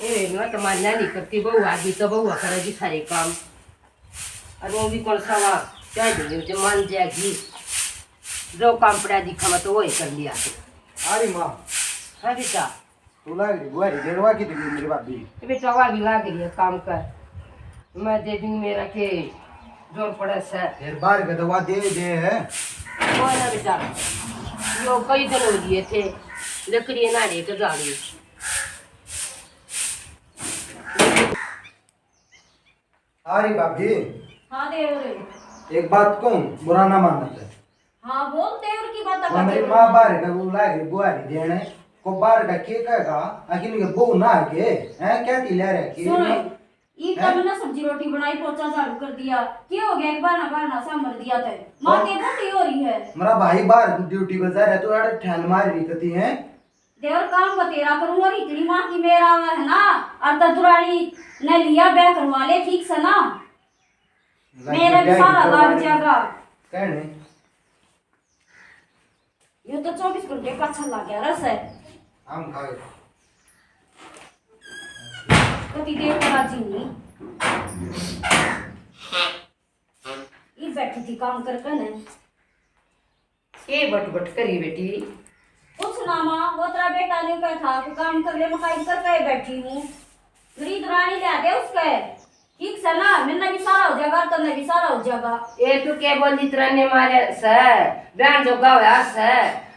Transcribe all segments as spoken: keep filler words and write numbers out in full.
ए, मैं तो मान्या नहीं करती, बहू आ गई तो बहू करेगी सारे काम। और वो भी कौन सा वहाँ कह देंगे, जो मान जाएगी, जो काम पड़ा दिखा, मैं तो वही कर लिया। अरे माँ। हाँ बेटा। तू लाग रही बुआरी, डेढ़वा की तो मेरी भाभी। ए बेटा, वह भी लाग रही है काम कर, मैं दे दूँ, मेरा के जोर पड़ा से। फिर बाहर का दवा दे दे है। वो ना बेटा, यो कई दिन हो गए थे, लकड़ी ना रे के जा रही। अरे भाभी। हाँ देवर। एक बात कहूँ, बुरा ना मानना। हाँ बोल, देवर की बात। हमारी माँ बाहर का वो लाग रही बुआरी देने को, बाहर का के कहेगा? आखिर के बहू ना आके हैं, क्या ढीला रह के सुन, ये हैं? तब मैंने सब्जी रोटी बनाई, पोछा झाड़ू कर दिया, के हो गया? एक बहाना बहाना सा मर दिया थे, माँ तो के बूढ़ी हो रही है। मेरा भाई बाहर ड्यूटी पर जा रहा है, तू यार ठैल मार रही कती है। देवर काम बतेरा करूँ, और इतनी माँ की मेरा है ना, और तो दुरानी ने लिया ब्याह करवा ले ठीक से ना, मेरा भी सारा लाग जाएगा। कहने यो तो चौबीस घंटे पाछा लग गया रस है। हम खाए। कति देर का राजी नहीं। ये बैठी थी काम करके ने। के बट बट करी बेटी? कुछ ना माँ, वो तेरा बेटा ने कहा था कि काम कर ले, मैं काम करके ही बैठी हूँ। मेरी दुरानी ले दे उसके। ठीक से ना, मैंने भी सारा हो जाएगा, तन्ने भी सारा हो जाएगा। ए, तू के बोली, तेरा ने मारे से, बहन जोगा होया से,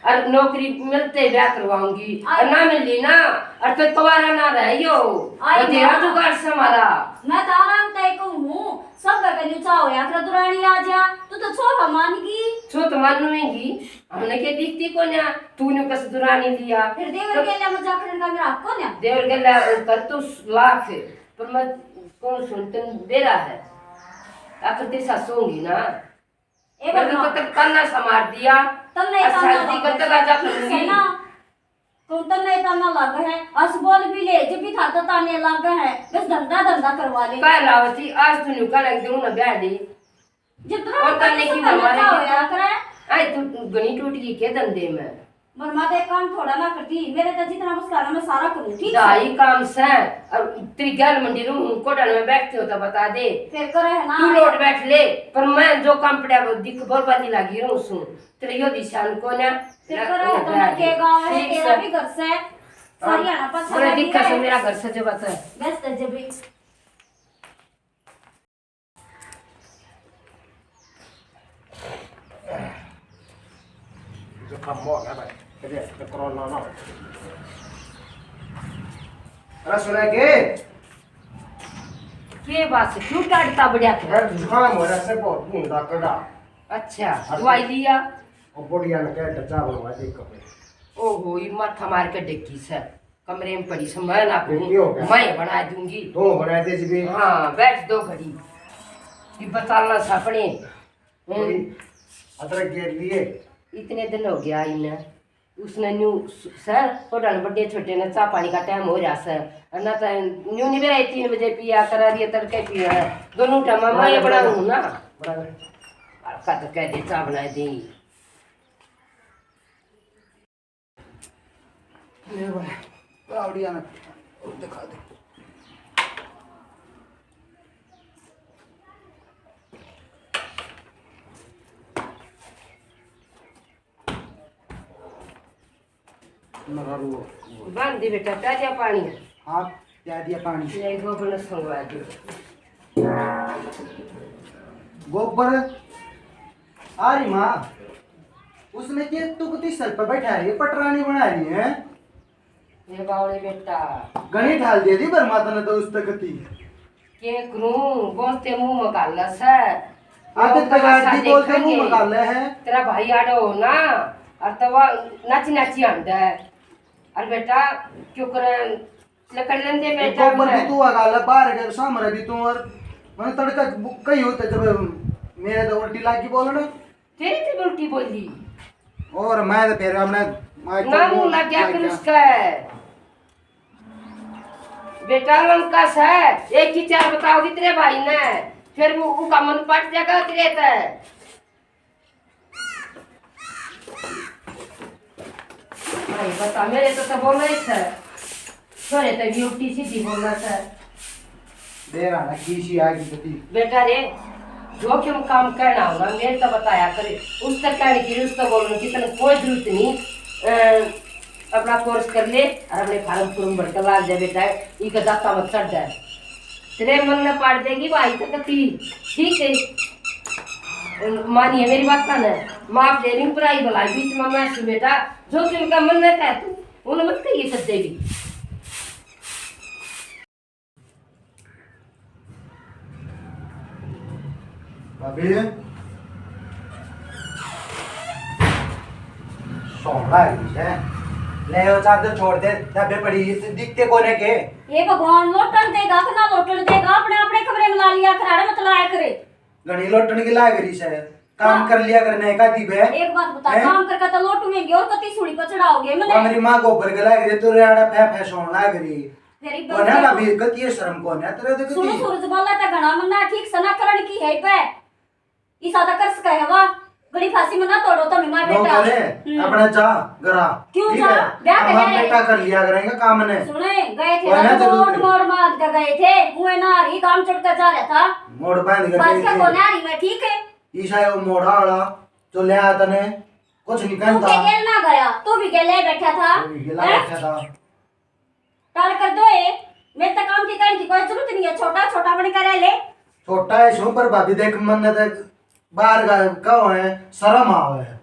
और नौकरी मिलते ही ब्याह करवाऊंगी, और ना मिली ना, और तो कुवारा ना रह यो, और तेरा जुगाड़ से मारा। मैं तो आराम तय कहूँ हूँ, सब का न्यू चाह होया, तेरा दुरानी आ जा, तू तो छोरा मान गई। छो तो मानूंगी, हमने के दिखती कोन्या, तू न्यू कस दुरानी लिया। फिर देवर तो गेल्या मजाक करने का मेरा हक कोन्या। देवर गेल्या कर तू लाख, पर मैं कौन सुन तन बेरा है। आखिर तेरी सासू होंगी ना। ए मैंने तो बदमाश। तक ताना सा मार दिया। तन्ने ही और ताना शादी लागे करते है, राजा ठीक है करूंगी। ना? तू तन्ने ही ताना लागे है, अस बोल भी ले, जब भी था तो ताने लागे है, बस धंधा धंधा करवा ले। कह लावती, आज तू न्यू कह लग दूं ना ब्याह दे। जितना और तन्ने की तन्ने मरवा रही होया करे। आई तू घणी टूट गई के धंधे में? मर माता एक काम थोड़ा ना करती, मेरे तो जितना बस करना मैं सारा करूँ, ठीक है? ढाई काम से, और तेरी गैल मंडी रहूं, कोटल में बैठती हो तो बता दे। फिर करे है ना। तू लोट बैठ ले, पर मैं जो काम पड़ा वो दिख बोल बाजी लगी रहूं सू। तेरे यो भी शान को ना। फिर करे है तो मैं के गाँव है, ठीक तेरा से। भी घर से। हाँ। सारी आना पाछा मेरा लगी दिक्कत से है। मेरा घर से जो बता। बस तो जब भी जुकाम हो गया भाई, कदे तो कोरोना ना हो। अरे सुना के? के बात से क्यों टाटता बढ़िया था? यार जुकाम हो रहा से बहुत भूंडा कड़ा। अच्छा, हाँ। दवाई लिया? और बढ़िया ने कह चावल वाले कपड़े। ओहो, ये माथा मार के डेगी से। कमरे में पड़ी से, मैं ना फिर करूँ, क्यों हो गया? मैं बना दूंगी। तू बना दे जी भी। हाँ, बैठ दो घड़ी। ये बताना सपने। हम्म। कोई अदरक गेर लिए? इतने दिन हो गया इन्हें। उसने न्यू स-, सर, थोड़ा बड़े छोटे ने चाह पानी का टाइम हो रहा सर। और ना तो न्यू नहीं बेरा तीन बजे पिया, करा दिए तड़के पिया है। दोनों टाइम मैं बना बनाऊँ ना। बना ले। हल्का तो कह दे, चाह बना दे। ले भाई, बावड़िया ने दिखा दे। नरा रो। बांध दे बेटा, ताजा पानी। हाँ, प्या दिया पानी। ले गोबर ने संगवा दे। गोबर? आ रही माँ। उसने के तू कती सर पे बैठा रही है, पटरानी बना रही है। ये बावले बेटा। घणी ढाल दे दी पर माता ने तो उस तक थी। के करूं, बोलते मुंह में गाला से। आदत वो बिगाड़ दी, बोलते मुंह में गाला है। तेरा भाई आड़ो हो ना, और तो वो नाची नाची आंदा है। और बेटा, क्यों करे, लकड़ लेंदे ये बेटा गोबर ने। भी तू आ गाला, बाहर के सामने भी तू, और मैंने तड़का कही होता जब मेरे तो उल्टी लागी बोलना। तेरी तो उल्टी बोली। और मैं तो फिर हमने, मैं ना तो मुंह लग गया फिर उसका। बेटा लंका से एक ही चार बताओगी तेरे भाई ने, फिर वो उका मन पट जाएगा तेरे ते। भाई बता, मेरे तो, तो बोला ही था। छोरे तो भी उल्टी सीधी बोलना सै। देर आना की सी आगी गति। बेटा रे, जो कि हम काम कहना हो ना, मेरे तो बताया करे। उस तक कहने की, उस तक बोलने की तने कोई जरूरत नहीं। अ, अपना कोर्स कर ले और अपने फार्म फूर्म भर के लाग जा बेटा, इके दाता मत चढ़ जाए। तेरे मन ने पाड़ देगी भाई तो कती, ठीक है। अ, मानिए मेरी बात ना, माफ दे रही हूँ, बुराई भलाई बीच में मैं सू बेटा, जो कि उनका मन ने कह तू, उन्हें मत कहिए कद्दे भी। भाभी, सोना है पीछे। ले, वो चादर छोड़ दे, धब्बे पड़ी, ये दिखते कोने के? ये भगवान लोटन देगा कि ना लोटन देगा, अपने, अपने कमरे में ला लिया कराड़ा मत लाया करे। घणी लोटन की लाग रही सै, काम हाँ। कर लिया करने का दी बे। एक बात बता, हैं? काम करके तो लोटूंगे और कती सूली पर चढ़ाओगे मने? मेरी माँ गोबर के लाग रही, तू रेड़ा फै फै सोन लाग रही। फिर ही कोने गलती भाभी, कती ये शर्म कोने तेरे तो सुनो, कती। सूरज बाला तो घणा मन्ना ठीक सै ना करण की है पे। इसा तो कर सके है वा, बड़ी फांसी में ना तोड़ो तो माँ नो बेटा। करे, हम्म। अपना जा, घरा। क्यों ठीक जा? है? ब्याह हम कर हम ले। बेटा कर लिया करेंगे काम ने। सुने, गए थे कोने ना, जरूरत मोड़, है। मोड़ मार के गए थे, मुँह ना रही, काम चढ़ के जा रहा था। मोड़ बांध के बाज गए के थे। कोने आ रही मैं, ठीक है? ईसा है वो मोड़ा वाला, जो ले आया तने, कुछ नहीं तू कहता। के गेल ना गया, तू भी गेले बैठा था। तू भी गेला हैं? बैठा था। टाल कर दो ए, मेरे तक काम की करने की कोई जरूरत नहीं है, छोटा, छोटा बन कर रह ले। छोटा है सो, पर भाभी देख, मन ने तक बाहर का कहो है, शर्म आवे है।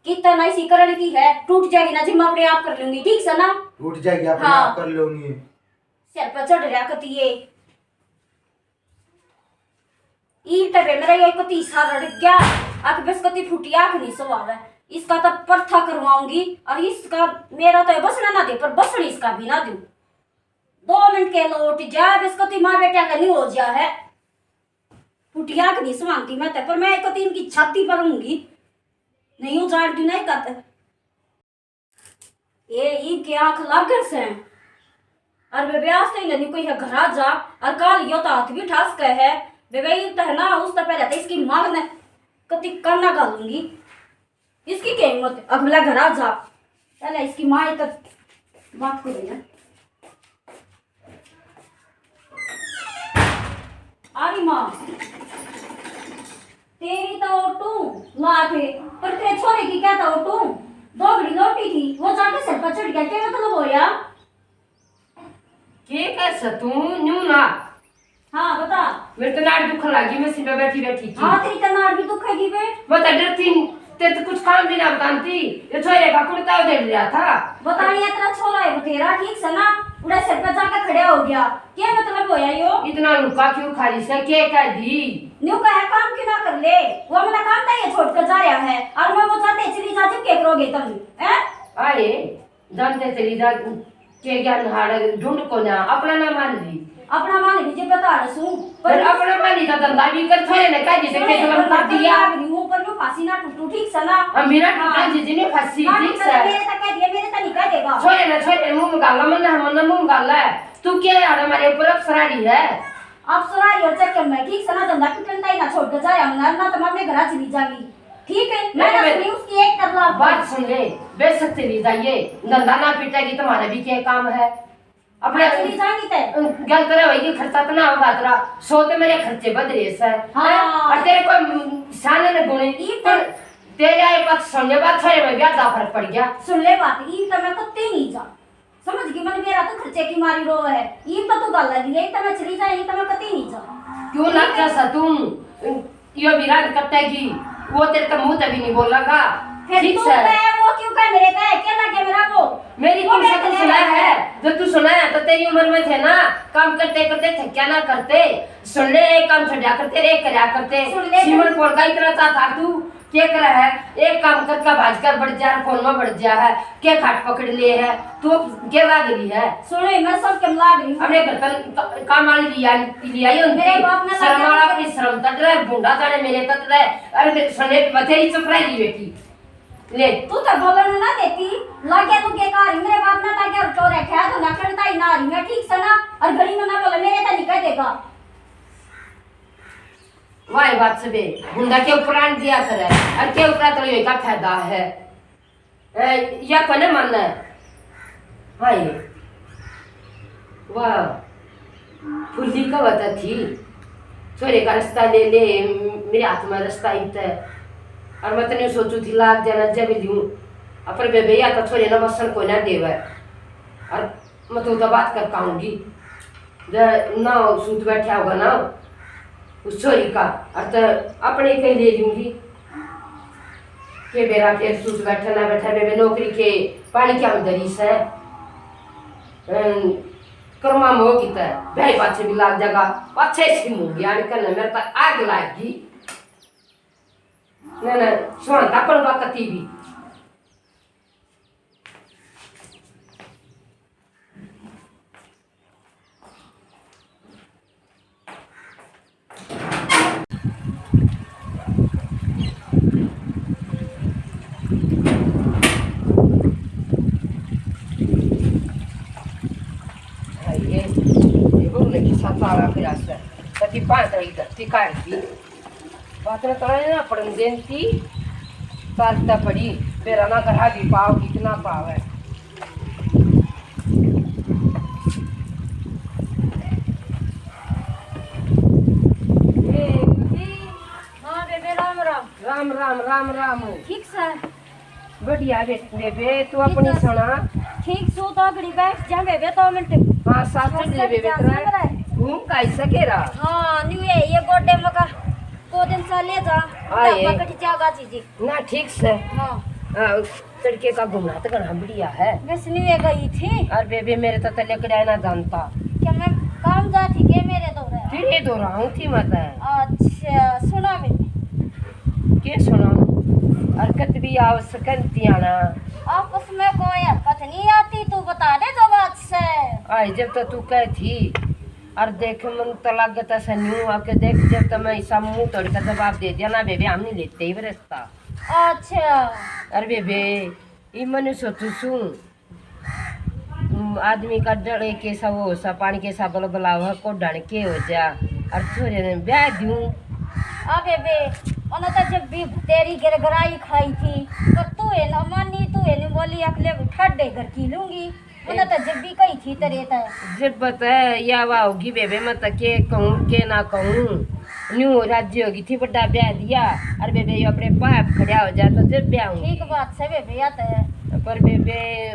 कितना इसी करण की है, टूट जाएगी ना, जिम अपने आप कर लूंगी, ठीक सै ना? टूट जाएगी, अपने हाँ। आप कर लूंगी। सिर पर चढ़ रहा कती ये। ईब तबे मेरा यो कती सा रड़ गया, अक बस कती फुटी आँख नहीं सवावे। इसका तो परथा करवाऊंगी और इसका, मेरा तो बसना ना दे, पर बसण इसका भी ना दूं। दो मिनट के लोट जा, बस कती माँ बेटा का नहीं हो जा है। फुटी आँख नहीं सवाती मैं तो, पर मैं एक कती इनकी छाती पर हूंगी। नहीं उजाड़ दी ना एक कत। ए, ई के आँख लागण सै। अर बेबे आज तई न्यू कही है घरा जा, अर काल यो तो हाथ भी ठा सके है। बेबे ई तो है ना, उस तो पहले तो इसकी मार ने कति काना घालूंगी। इसकी क्या हिम्मत है? अब बोला घरा जा। पहले इसकी माँ तक बात को देना। आरी माँ, तेरी तो ओटू लाख है, पर तेरे छोरे की क्या था ओटू? दो घड़ी लोटी थी, वो जाके सर पर चढ़ गया, क्या मतलब होया? के कह सै तू न्यू ना? हाँ, बता। मेरे तो नाड़ दुखन लगी, मशीन पे बैठी बैठी थी। हाँ, तेरी तो नाड़ भी दुखेगी बे। मैं तो डरती, तेरे तो कुछ काम भी ना बताती। ये छोरे का कुर्ता उधेड़ लिया था। बतानी है, तेरा छोरा है बतेरा, ठीक सै ना? उड़ा सर पे जाके खड़ा हो गया। क्या मतलब होया यो? इतना लुका क्यों खा रही सै? के कह दी? न्यू कहा काम क्यों ना कर ले? वो अपना काम तो ये छोड़ कर जा रहा है और मैं वो जाते चली जा, चुप के करोगे तुम, हैं? आए। जानते चली जा, के ज्ञान हाड़ ढूंढ को ना, अपना ना मान ली। अपना मान ली जे बता रहा सूं, पर फिर अपना मान ली तो धंधा भी कर, छोरे ने कह दी, सुने, देखे तो पर कर दिया। लाग रही हूँ, पर न्यू फांसी ना टूटू, ठीक सै ना? हम भी ना टूटा, हाँ। जीजी ने फांसी, ना ठीक टूटा, सै। मेरे तक कह दिया, मेरे तक नहीं कह देगा। छोरे ना, छोरे मुंह में गाला, मन है, मन मुंह में गाला है। तू क्या यार हमारे ऊपर अफसरा रही है? अफसरा रही और चक्कर में, ठीक सै ना? धंधा टूटन ताई ना छोड़ के जाया, मना ना तो मैं अपने घर चली जाऊंगी। ठीक है, मैं अरे ना मैं सुनी उसकी एक कर ला। बात सुन ले, बेशक चली जाइए, धंधा ना पीटेगी, तुम्हारा भी क्या काम है? अपने मैं चली जाऊंगी ते। गल तेरा होगी, खर्चा तो ना होगा तेरा, सौ ते मेरे खर्चे बद रहे सै। हाँ। हैं? और तेरे कोई साने ने गुणे, ई तो तेरे आए बात सुनने बात सारे में ब्याह दा फर्क पड़ गया। सुन ले बात, ई तो मैं कुत्ते नहीं जा। समझ गई, मन मेरा तो खर्चे की मारी रोवे है। ईब तो तू गल ली है, ईब तो मैं चली जा, ईब तो मैं कती नहीं जा। क्यों लाचा सा तू? यो भी रात कटेगी, वो तेरे तो मुंह तभी नहीं बोलेगा। फिर ठीक तू से। कहे, वो क्यों कहे मेरे पे? क्या लगे मेरा वो? मेरी वो तुमसे मेरे कुछ पे सुना है? है, जो तू सुना है तो तेरी उम्र में थे ना, काम करते करते थक्या ना करते। सुन ले, एक काम छड्या करते, रे करया करते। सुन ले, सीमन सुन। पोल का इतना चा था तू, के करे है? एक काम करके भाज कर बढ़ जा, फोन में बढ़ जा है, के खाट पकड़ ले है, तू के लाग रही है? सुनो, मैं सब के लाग रही हूँ। अपने घर का क-, काम वाली लिया, लिया ही उनकी। मेरे बाप ने शर्म लाग वाला रही। अपनी शर्म तट रहे, बूंदा जाने मेरे तट रहे। अरे मेरे सुने, बतेरी चुप रह गई बेटी। ले। तू तो बोलन ना देती, लाग्या तू के कारी, मेरे बाप ने लाग्या तो रखा है, तो नखन ताई ना रही, मैं ठीक से ना, और घड़ी में ना बोले, मेरे तो निकल देगा। वाह बात सबे, गुंडा के ऊपर आन दिया करे, और के ऊपर तो ये का फायदा है? ए, या कोने मानना है? हाय। वाह, फुल्ली कब तक थी? छोरे का रास्ता ले ले, मेरे हाथ में रास्ता इतना है। और मैं तने सोचू थी, लाग जाना जब लूं, पर बेबे या तो छोरे ना बसन को ना देवे। और मैं तो उधर बात कर पाऊंगी, जब ना सूत बैठा होगा ना उस छोरी का, और तो अपने के ले लूंगी। के बेरा फिर सूत बैठा ना बैठा, बेबे नौकरी के पानी क्या में धरी से। अम, कर्मा में होगी तो भाई पाछे भी लाग जाएगा, पाछे से मुंह यार करने मेरे तो आग लाग गई। ना, ना, सुहानता पर बात ती भी। ये, ये बोलने की साथ आला फिर आसा। कति पांच आई धरती काट दी। बात में तला ना पड़न देती। तारता पड़ी, बेरा ना करा भी पाओ, कितना पाव है। ए, दीदी। हाँ, बेबे, राम, राम। राम, राम, राम, राम। ठीक सै? बढ़िया बे-, बेबे, तू अपनी सुना। ठीक सू, तो घड़ी बैठ जा बेबे, दो मिनट। हाँ, साथ में बेबे, तेरा घूम काई सके रहा। हाँ, न्यू ये, ये गोडे में का, दो दिन से ले जा। हाँ, ये। पकड़ जागा चीजी। ना, ठीक सै। हाँ। हाँ, तड़के का घूमना तो घना बढ़िया है। बस न्यू ये गई थी। और बेबे, मेरे तो तले कड़ा ना जानता। क्या मैं काम जा थी के मेरे दो रहा? तेरे दो रहा हूँ थी मैं तो। अच्छा, सुना बेबे। के सुनाऊं? हरकत भी आवश्यक है, तियाना। आपस में कोई हरकत नहीं आती, तू बता दे जो बात से। आई, जब तो तू कह थी, और देख, मन तो लागत ऐसा न्यू आके देख, जब तो मैं ऐसा मुंह तोड़ के जवाब दे दिया ना, बेबे, हम नहीं लेते ही रिश्ता। अच्छा। अरे बेबे, ई मनु सोचू सू, हम्म, आदमी का डरे के सा वो सा, पानी के सा बलबला हो, को डण के हो जा, और छोरे ने ब्याह दूं। आ बेबे, उन्हें तो जब भी तेरी गिरगराई खाई थी, पर तू है ना मानी, तू है नहीं बोली, अगले ठाडे घर की लूंगी। उन्हें तो जब भी कही थी तेरे तो। जब बता या वा होगी बेबे, मैं तो के कहूँ, के ना कहूँ। न्यू राजी होगी थी, बड़ा ब्याह दिया, और बेबे, ये अपने पाप खड़ा हो जा, तो जब ब्याह हूँ। ठीक बात से बेबे, या तो है। पर बेबे,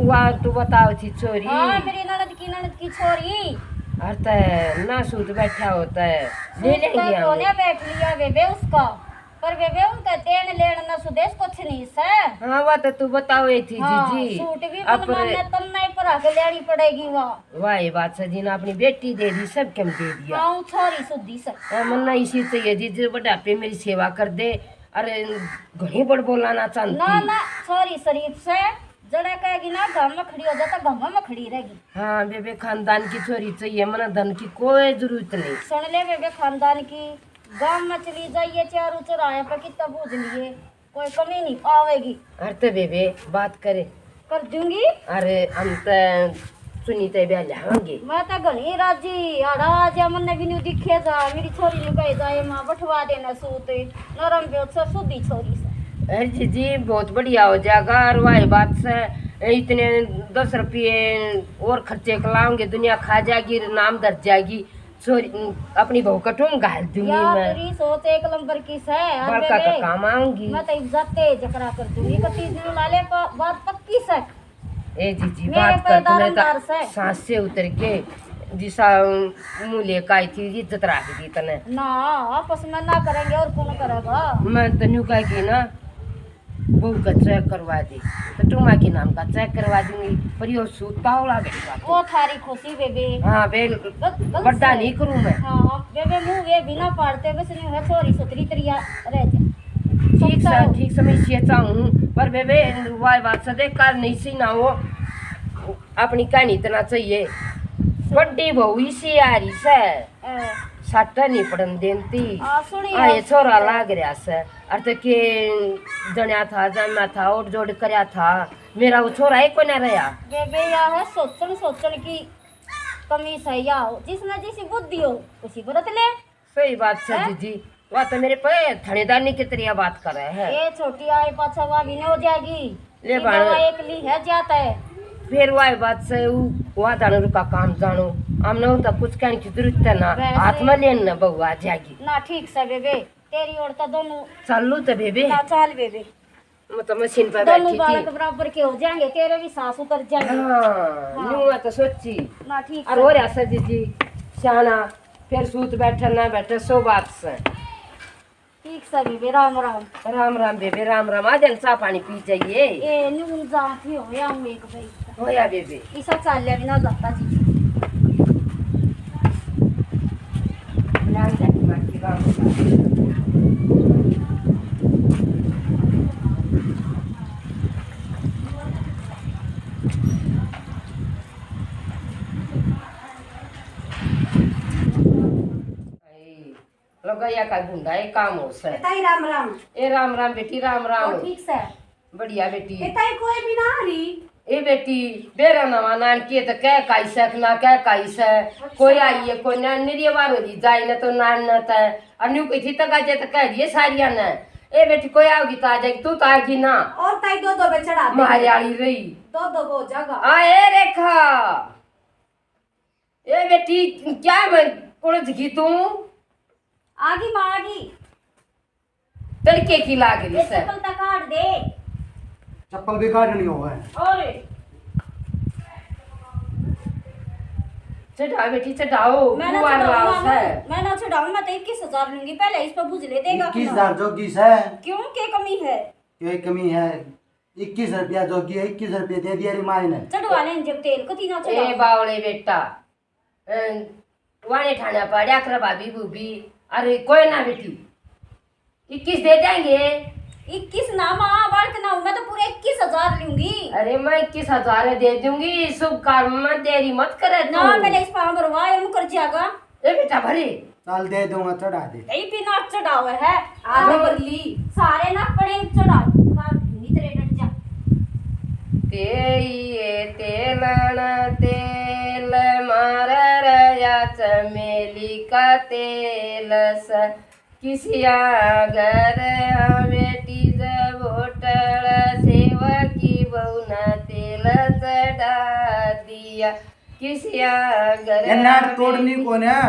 वा तू बताओ थी छोरी। हाँ, मेरी ननद की, ननद की छोरी। और तै ना सूत बैठा होता है, ले सूत लेंगे तो हम। कोने बैठ लिया बेबे उसका, पर बेबे उनका देन लेन ना सुदेश कुछ नहीं से। हाँ, वा तो तू बताओ ये थी हाँ, जीजी। सूट भी अब मन माने तन्ने ही भरा के लेनी पड़ेगी वा। वाह, ये बात सै जी ने अपनी बेटी दे दी, सब कम दे दिया। हाँ, छोरी सुधी से। हाँ, मन्ना इसी चाहिए जी, जो बुढ़ापे मेरी सेवा कर दे। अरे, घणी बड़ बोला ना चाहती। ना, ना, छोरी शरीफ से, जड़े कहेगी ना, गांव में खड़ी हो जा, तो गांव में खड़ी रहेगी। हाँ, बेबे, खानदान की छोरी चाहिए, मना धन की कोई जरूरत नहीं। सुन ले बेबे, खानदान की, गांव में चली जाइए, चारों चौराहे पे कितना बूझ लिए, कोई कमी नहीं पावेगी। अरे तो बेबे, बात करे। कर दूंगी। अरे, हम तो सुनी ते ब्याह ल्यावांगे। मैं तो घणी राजी, आड़ा आ जा, मन्ने भी न्यू दिखे जा, मेरी छोरी न्यू कहे जा, "ए माँ, बैठवा देना सूत, नरम बेहोश से सूदी छोरी से।" अरे जीजी, बहुत बढ़िया हो जाएगा। और वाही बात से, इतने दस रुपये और खर्चे के लाऊंगे, दुनिया खा जाएगी, नाम धर जाएगी। छोरी, अपनी बहू का टूम घाल दूंगी या मैं। तेरी सोच एक नंबर की सै, और बड़का बेबे, का काम आऊंगी। मैं तो इज्जत ते झगड़ा कर दूंगी, इकतीस दिन ला ले, प-, बात पक्की सै। ए जीजी, मेरे बात कर, तूने तो सांस से उतर के जिसा मुंह लेकर आई थी, इज्जत रख दी तने। ना, आपस में ना करेंगे और कौन करेगा? मैं तो न्यू कह गई ना, बहू का चेक करवा दे, तो टूमा के नाम का चेक करवा दूंगी, पर यो सूता वाला बेटा। वो थारी खुशी बेबे। हाँ बे, गल-, गलत बड्डा से। नहीं करूँ मैं। हाँ, बेबे मुंह ये बिना पाड़ते बस नहीं है, छोरी सुथरी तरिया रह जा। ठीक सै, ठीक सै, मैं इसी चाहूँ, पर बेबे, वाह बात से देख, काल नहीं सी ना हो, अपनी कहानी इतना चाहिए। बड्डी बहू इसी आ रही सै। हाँ। सट्टा नहीं पड़न देती। हाँ, सुनी आ, ये है। छोरा लाग रहा सै। अर तो के जण्या था, जामा था, ओट जोड़ करया था। मेरा वो छोरा ही कोन्या रहा। बेबे, या है सोचण, सोचण की कमी सै या। जिसने जिसी बुद्धि हो, उसी बरत ले। सही बात सै हैं? जीजी। वा तो मेरे पे थानेदारनी की तरिया बात करे है। ए छोटी आए पाछा वा भी न हो जाएगी। ले कि भाण। दवा एक ली है जाता है। फिर वाई बात से उ, वहाँ जानो रुका काम जानो। हमने उनका कुछ कहने की जरूरत है ना, वैसे हाथ में लेन ना बहू आ जाएगी। ना, ठीक से बेबे, तेरी ओर तो दोनों चालू तो बेबे। ना, चाल बेबे। मतलब मशीन पर दोनों बैठी थी। बालक बराबर के हो जाएंगे, तेरे भी सास उतर जाएंगे। हाँ, हाँ। न्यू तो सोची। ना, ठीक और से। हो रहा सर जी जी, सियाना, फिर सूत बैठे ना बैठे, सो बात से। ठीक से बेबे, राम राम। राम राम बेबे, राम राम। आ जान, चाय पानी पी जाइए। ए, न्यू जाती हो या हूँ एक भाई। होया बेबे। इसा चाल्या भी ना जाता जी। लाल लाल बाकी राम राम। लुगाइया का गुंडा, एक काम हो सै। ए ताई, राम राम। ए राम राम बेटी, राम राम। और ठीक सै? बढ़िया बेटी। ए ताई, कोई भी ना आ रही? ए बेटी, बेरा नवा नानकी है तो कह काई सै, ना कह काई सै। अच्छा। कोई आई है, कोई ना, निरिये बार हो जी, जाए ना तो नान ना तै। और न्यू कही थी तो गाजे तो कह दिए सारिया ने। ए बेटी, कोई आओगी तो आ जाएगी, तू तो आएगी ना। और ताई, दो दो पे चढ़ा दे। मारे आली रही। दो दो हो जाएगा। आ, ए रेखा। ए बेटी, क्या मैं कुलझ गई तू? आगी माँ, आगी। तड़के की लाग रही ये सै। चप्पल तो काट दे। चप्पल भी काटनी हो है। और चढ़ा बेटी, चढ़ाओ, मैं ना बुआ चढ़ाऊँ, लाओ मैं ना, सै। मैं ना चढ़ाऊँ, मैं तो इक्कीस हजार लूंगी। पहले इस पर बुझले देगा इक्कीस हजार अपना। जोगी सै। क्यों, के कमी है? के कमी है? इक्कीस रुपया जोगी है, इक्कीस रुपये दे दिया रे माय ने। चढ़वा ले जब तेल, कती ना चढ़ा। ए बावले बेटा, अ, वाले ठाणा पाड़या कर भाभी भूभी, अरे कोई ना बेटी, इक्कीस दे देंगे। इक्कीस ना माँ, बालक ना हूँ, मैं तो पूरे इक्कीस हजार लूंगी। अरे मैं इक्कीस हजार दे दूंगी, शुभ काम में देरी मत करे तू। ना, पहले इस पाँव भरवा, ये मुकर जाएगा। ए बेटा भरे। चल दे दूंगा, चढ़ा दे। यही पे नाक चढ़ावे है, आगे हाँ। कर ली। सारे ना पड़े चढ़ा, का भूमि तेरे डट जा। तेई ए तेलन तेल मार रया चमेली का तेल स। किसिया घर आ बेटी जब होटल सेवा की बहू ना तेल चढ़ा दिया। किसिया घर ये नाट तोड़नी कोन्या।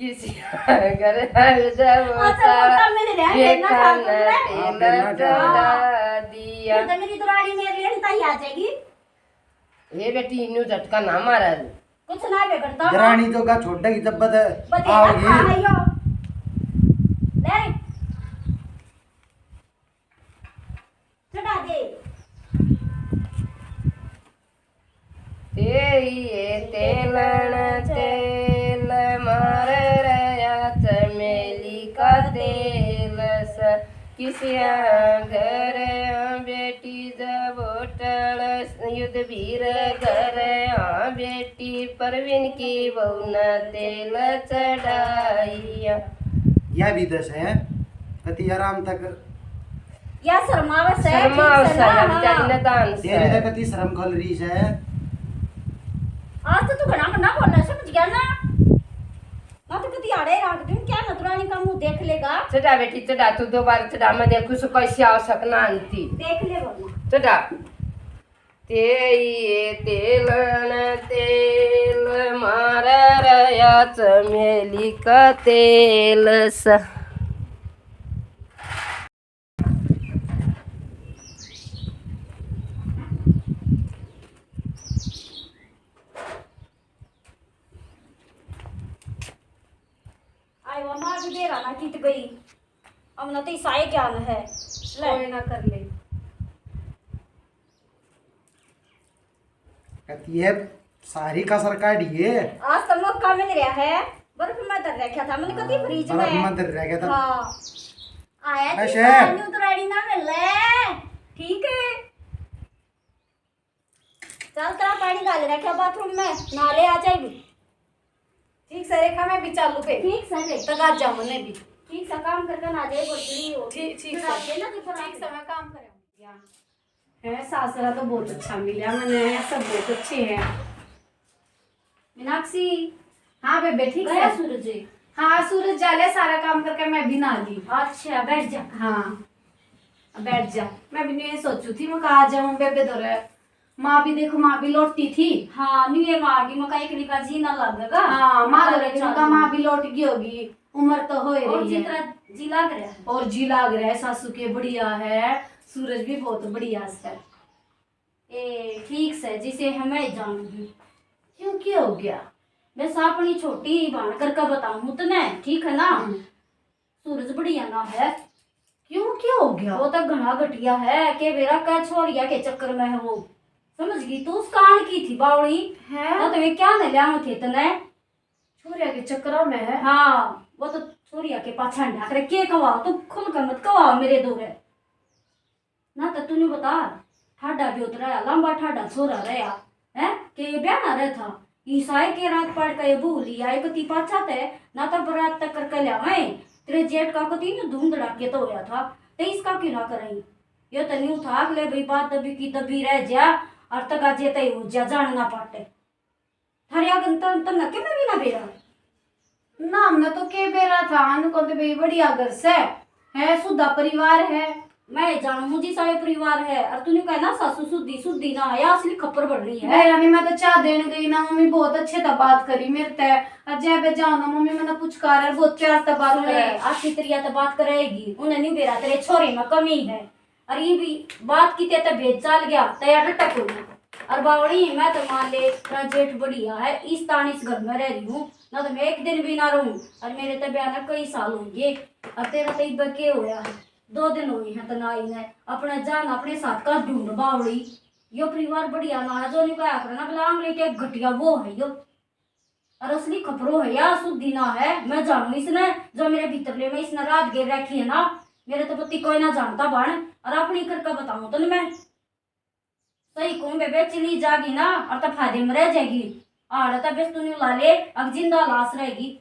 किसिया घर जब अच्छा, होता मोटा मिल रहा है, देखा ना ना ठाकुर ने। तेल हाँ, चढ़ा दिया। फिर तो मेरी दुरानी मेरे लिए नहीं आ जाएगी। ये बेटी इन्नू झटका ना मारा। कुछ ना बिगड़ता। दरानी जोगा छोड़ेगी जब बद बतेरा आओगी। खा लियो। ले रे। चढ़ा दे। तेई ए तेलन तेल मार रया चमेली का तेल स। किसिया घर आ बेटी जब होटल युद्ध वीर घर आ बेटी परवीन की बहू न तेल चढ़ाइया। या भी दस है, कति आराम तक या शर्मावे से, शर्मावे ठीक से से, ना, या बेचारी हाँ। नदान से। तेरी तो कति शर्म खल रही से। आज तो तू घना घना बोल रहा है, समझ गया ना? मैं तो कति आड़े रख दूं, क्या नतुरानी का मुंह देख लेगा? चढ़ा बेटी, चढ़ा, तू दो बार चढ़ा, मैं देखूं सो कैसी आवश्यक ना आंती। देख ले वरना। चढ़ा। तेई ए तेलन तेल मार रया चमेली का तेल स। आए वो मार भी दे रहा ना कित गई। अब ना तो ईसाई ज्ञान है। ले। कोई ना कर ले। कहती है, सारी कसर काढ़ी है। आज तो मौका मिल रहा है, बर्फ में धर रखा था मैंने, कति हाँ, फ्रिज बर्फ में। में धर रखा था। हाँ। आया थी वैसे। सानू तो रेडी ना मिल रहा है। ठीक है। चल, तेरा पानी घाल रखा बाथरूम में, नहा ले, आ जाएगी। ठीक से रेखा, मैं भी चालू पे। ठीक से रे। तक आ जाऊँ मैं भी। ठीक से काम करके ना जाए, बोल रही हो। ठीक, ठीक फिर से। आप ये ना कि पर ठीक से मैं काम करूँ। हैं, सासरा तो बहुत अच्छा मिला मैंने, सब बहुत अच्छे हैं। मीनाक्षी। हाँ बेबे, ठीक गया है। सूरज? हाँ, सूरज जा ले, सारा काम करके मैं भी नहा ली। अच्छा, बैठ जा। हाँ, बैठ जा। मैं भी नहीं सोचू थी, मैं कहा जाऊँ बेबे धोरे। माँ भी देखो, माँ भी लौटी थी। हाँ, न्यू ये माँ की मका एक निका जी ना लगेगा। हाँ, माँ तो अरे चलो। माँ भी लौट गई होगी, उम्र तो हो ही और रही है। जितना जी लाग रहा है। और जी लाग रहा है, सासू के बढ़िया है, सूरज भी बहुत बढ़िया है। ए, ठीक से, जिसे हमें जान ही। क्यों, क्या हो गया? बस अपनी छोटी भाण करके बताऊं तने, ठीक है ना? हम्म। सूरज बढ़िया ना है। क्यों, क्या हो गया? वो तो घना घटिया है, के बेरा का छोरिया के चक्कर में है वो। समझ गई तू, उस कान की थी बावली। है? वो तो वे क्या न लिया थे तने? छोरिया के चक्कर में है? हाँ, वो तो छोरिया के पाछा हंडा करे, के कवा, तू खुल के मत कवा मेरे दो रे। ना तो तू न्यू बता, ठाडा भी उतरा, लंबा ठाडा छोरा रहा है, के ये ब्याह ना रहा था? ईसाई के रात पाड़ का ये बहू लिया, एक ती पाछा ते, ना तो बारात तक करके ल्यावे। तेरे जेठ का को तीन धूम धड़ाके तो होया था, ते इसका क्यों ना करें? यो तो न्यू था, अगले भाई बात दबी की दबी रह जा, और तक आज ये तय हो जा, जान ना पाटे। थारे आगन तन, तन ना के मैं भी ना बेरा। ना, हमने तो के बेरा था, अन को तो भाई बढ़िया घर से है, सुधा परिवार है। मैं जानू जी सारे परिवार है, और तूने कहना सासू सुधी, सुधी ना है, या असली खप्पर बन रही है। बेरा ने मैं तो चाह देन गई ना, मम्मी बहुत अच्छे तै बात करी मेरे तै। और जय बे जाओ ना, मम्मी मैंने पुचकार है, बहुत प्यार तै बात सुने, करे। अच्छी तरिया तै बात करेगी, उन्हें नहीं बेरा तेरे छोरे में कमी है। अरे ये भी बात की ते भेद चाल गया, तैयार टटक हो। और बावड़ी, मैं तो मान ले, तेरा जेठ बढ़िया है, इस तान इस घर में रह रही हूँ, ना तो मैं एक दिन भी ना रहूँ। और मेरे तो ब्याह ना कई साल हो गए, और तेरा तो इब के होया है, दो दिन हुए हैं तो ना आई ने अपने जान अपने साथ का ढूंढ बावड़ी। यो परिवार बढ़िया ना है, जो नहीं कहा करना, बोला आंगली के घटिया वो है यो। और असली खपरो है या सुधी ना है, मैं जानू इसने, जो मेरे भीतरले में इसने रात गेर रखी है ना, मेरे तो पति कोई ना जानता बन, और अपनी करके बताऊं तन मैं। सही कहूं बेबे, चली जागी ना, और तो फायदे में रह जाएगी। आड़ तो बेस तू न्यू ला ले, अब जिंदा लाश रहेगी।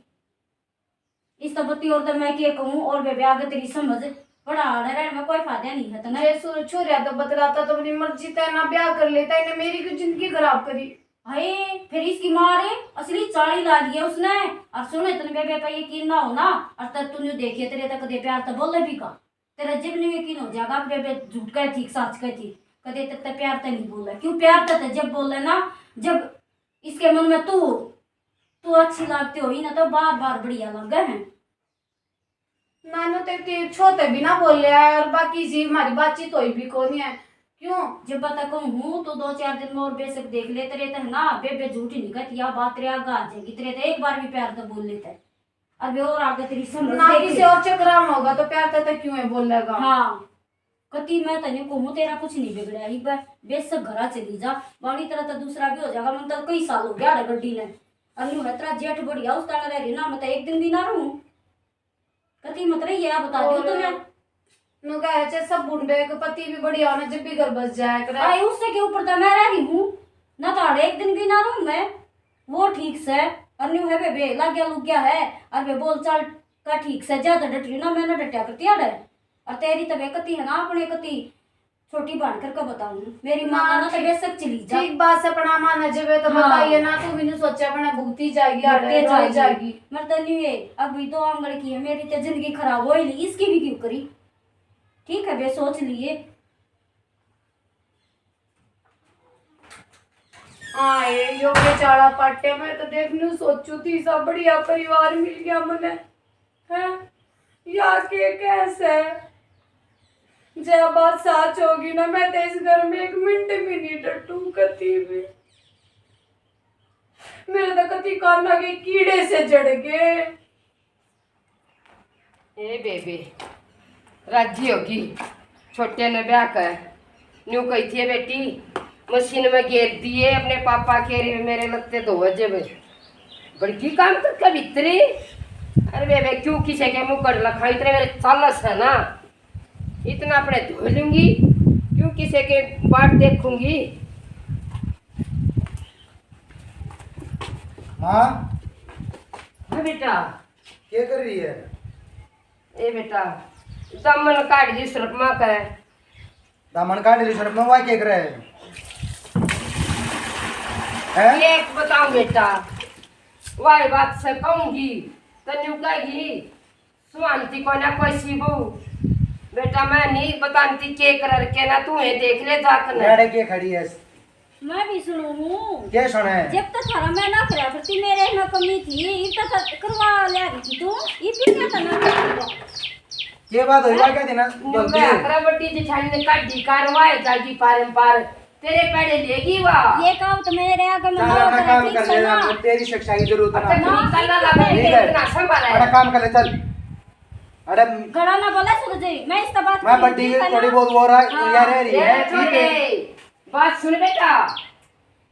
इस तो पति और तो मैं के कहूं, और बेबे आगे तेरी समझ, बड़ा आड़ रहने में कोई फायदा नहीं है तने। जे सु-, छोरिया तो बतलाता तो अपनी मर्जी तय ना ब्याह कर लेता, इन्हें मेरी की जिंदगी खराब करी। हाय, फिर इसकी माँ रे असली चाली ला ली है उसने। और सुन, इतने बेबे पे यकीन ना हो ना, और तब तू न्यू देखिए, तेरे तक दे प्यार तो बोले भी का, तेरा जब न्यू यकीन हो जाएगा कि बेबे झूठ कहे थी, सच कहे थी, कदे तक ते प्यार ते नहीं बोला। क्यों प्यार ते, ते जब बोले ना, जब इसके मन में तू, तू अच्छी लगती हो ही ना, तो बार बार बढ़िया लगे हैं। नानू ते के छो ते भी ना बोले है, और बाकी जी हमारी बातचीत होई भी कोनी है। क्यों? जब तक कहूँ हूँ तो दो चार दिन में और बेशक देख ले, तेरे ते ना बेबे झूठ ही नहीं कहती, या बात तेरे आगे आ जाएगी, तेरे ते एक बार भी प्यार तो बोल लेता है। अब और आगे तेरी समझ ना देख किसी ले। और चक्करा में होगा तो प्यार ते, ते क्यों है बोलेगा? हाँ, कती मैं तने कहूँ तेरा कुछ नहीं बिगड़ा ही, बे-, बेशक घरा चली जा, बावड़ी तरह तो दूसरा भी हो जाएगा। मन तो कई साल हो गया रे गड्डी ने, और न्यू है तेरा जेठ बढ़िया उस ताने रह रही ना, मैं तो एक दिन भी ना रहूँ। कती मत रही है, बता दियो तो और मैं। नु कहे, "अच्छा, सब बुंडे के पति भी बढ़िया होना, जब भी घर बस जाया करे।" अरे, उससे के ऊपर तो मैं रह रही हूँ ना, तो अड़े एक दिन भी ना रहूँ मैं। वो ठीक से, और न्यू है बे, बे लाग्या लुग्या है, और बे बोल चाल का ठीक से ज्यादा डट रही ना, मैं ना डटिया करती अड़े। और तेरी तो बे कती है ना, अपने कती छोटी बन करके बताऊं, मेरी माँ ना, ना तो बेशक चली जा। ठीक बात से अपना माँ ना जबे तो हाँ। बताइए ना, तू भी नहीं सोचा अपना भुगती जाएगी, भुगते आड़े रोई जाएगी। जाएगी। मर तो नहीं है, अभी दो आंगल की है, मेरी तो जिंदगी खराब हो ही ली, इसकी भी क्यों करी? ठीक है बे, सोच लिए। आए यो बेचारा पाटे, मैं तो देखने सोचू थी, सब बढ़िया परिवार मिल गया मने। हैं? या के कैसे? जे बात सच होगी ना, मैं तो इस घर में एक मिनट भी नहीं डटू कती भी। मेरे तो कती काना के कीड़े से जड़ गए। ए बेबे, राजी होगी छोटे ने ब्याह कर। न्यू कही थी, "बेटी, मशीन में गेर दिए अपने पापा के, रे मेरे लत्ते धोवे जेबे।" बड़की काम करके भीतरी। अरे बेबे, क्यों किसी के मुंह कर लखा, इतने मेरे चालस है ना, इतना अपने धो लूंगी, क्यों किसी के बाट देखूंगी। माँ। हाँ बेटा। क्या कर रही है? ए बेटा, दामन काट दी शर्मा के। दामन काट दी शर्मा, वह क्या करे? हैं? एक बताऊं बेटा, वह बात से कहूंगी, तो न्यू कहेगी, "सुहानती को ना कोई सी बहू।" बेटा, मैं नहीं बताती के कर के ना, तू ये देख ले जाकर ना। लड़े के खड़ी है? मैं भी सुनू हूँ। के सुने? जब तक थारा मैं ना करया करती, मेरे में कमी थी, इब तक करवा लिया रही थी तू, इब भी क्या करना चाहती हो? के बात हुई, क्या देना? न्यू गलती है। अकरा बड्डी जेठानी ने काटी, कारवाई जागी पारम पार, तेरे पैड़े लेगी वा। ये काम तो मेरे आगे में चल, ना अपना करे, काम ठीक कर से ले, ना। तेरी शिक्षा की जरूरत अच्छा, ना। ठीक करना लगा, ठीक है। इतना संभाला है। अपना काम कर ले, चल। अरे गला ना बोले सूरज, मैं इस बात मैं की बड्डी ठीक है थोड़ी ना? बहुत वो रहा, हाँ। ये रह रही है, ये ठीक है। छोटे, बात सुन बेटा।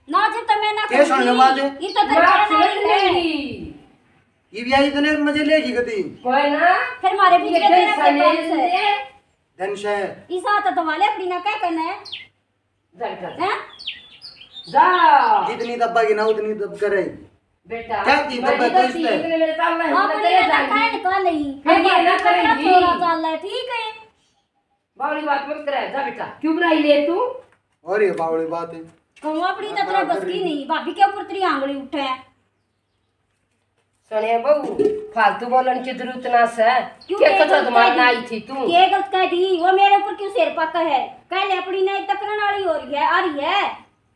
ना जी, तो मैं ना क्या सुन लो करूँगी। बात? ये तो बात दरबार सुन वाली है। लेगी। ये भी आई इतने मजे लेगी कती। कोई ना। फिर मारे बीच ये में तेरा टेंशन के ले पास है। लेंगे। धन से। इस हाथ तो वाले अपनी ना क्या करना है? जा बेटा, जा। हैं? जा। जितनी दब्बा की ना उतनी दब कर रही। बेटा, क्या की मैं दब्बा नहीं तो करती, इस पे? इतने मेरे सामने अपनी तेरे ना जाएगी। खाए निकाल नहीं। फिर ये ना करेगी। थोड़ा चाल है, ठीक है? बावली बात मत करे, जा बेटा। क्यों बुलाई ले तू? और ये बावली बात है। कहूँ अपनी तो तेरे बस की नहीं, भाभी के ऊपर तेरी आंगली उठे है। सुने बहू, फालतू बोलन की जरूरत ना से। क्यों के के कचो गलत मारना कह दी? आई थी तू? के गलत कह दी? वो मेरे ऊपर क्यों सिर पक है? कह ले अपनी नहीं तकड़न वाली हो रही है, आ रही है।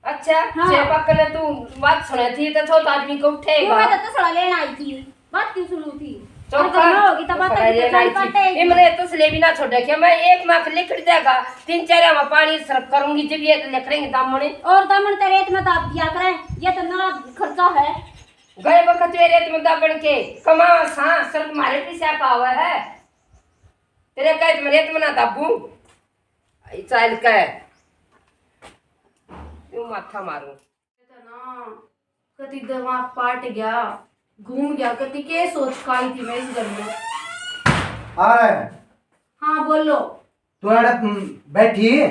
अच्छा, हाँ। सिर पक ने तू बात सुने थी तो थोड़ा आदमी को क्यों उठेगा। मैं तो तसला लेना आई थी, बात क्यों सुनू थी? चौका। और करना होगी तो बात तसला लेना आई थी। पटे। ये मेरे तसले भी ना छोड़े क्या? मैं एक माख लिख देगा, तीन चार में पानी सरफ करूंगी जब ये लिख रही दामन। और दामन तेरे रेत में दाब दिया करे, ये तो ना खर्चा है। गए वक्त वे रेत में दाबण के कमावा सा, सिर्फ मारे पीछे पावे है। तेरे कहे तो मैं रेत में ना दाबू। चल के क्यों माथा मारू? ना, कति दिमाग पाट गया, घूम गया, कति के सोच के आई थी मैं इस घर में। आ रहा है। हाँ, बोलो। तू आड़े, हम्म, बैठी है?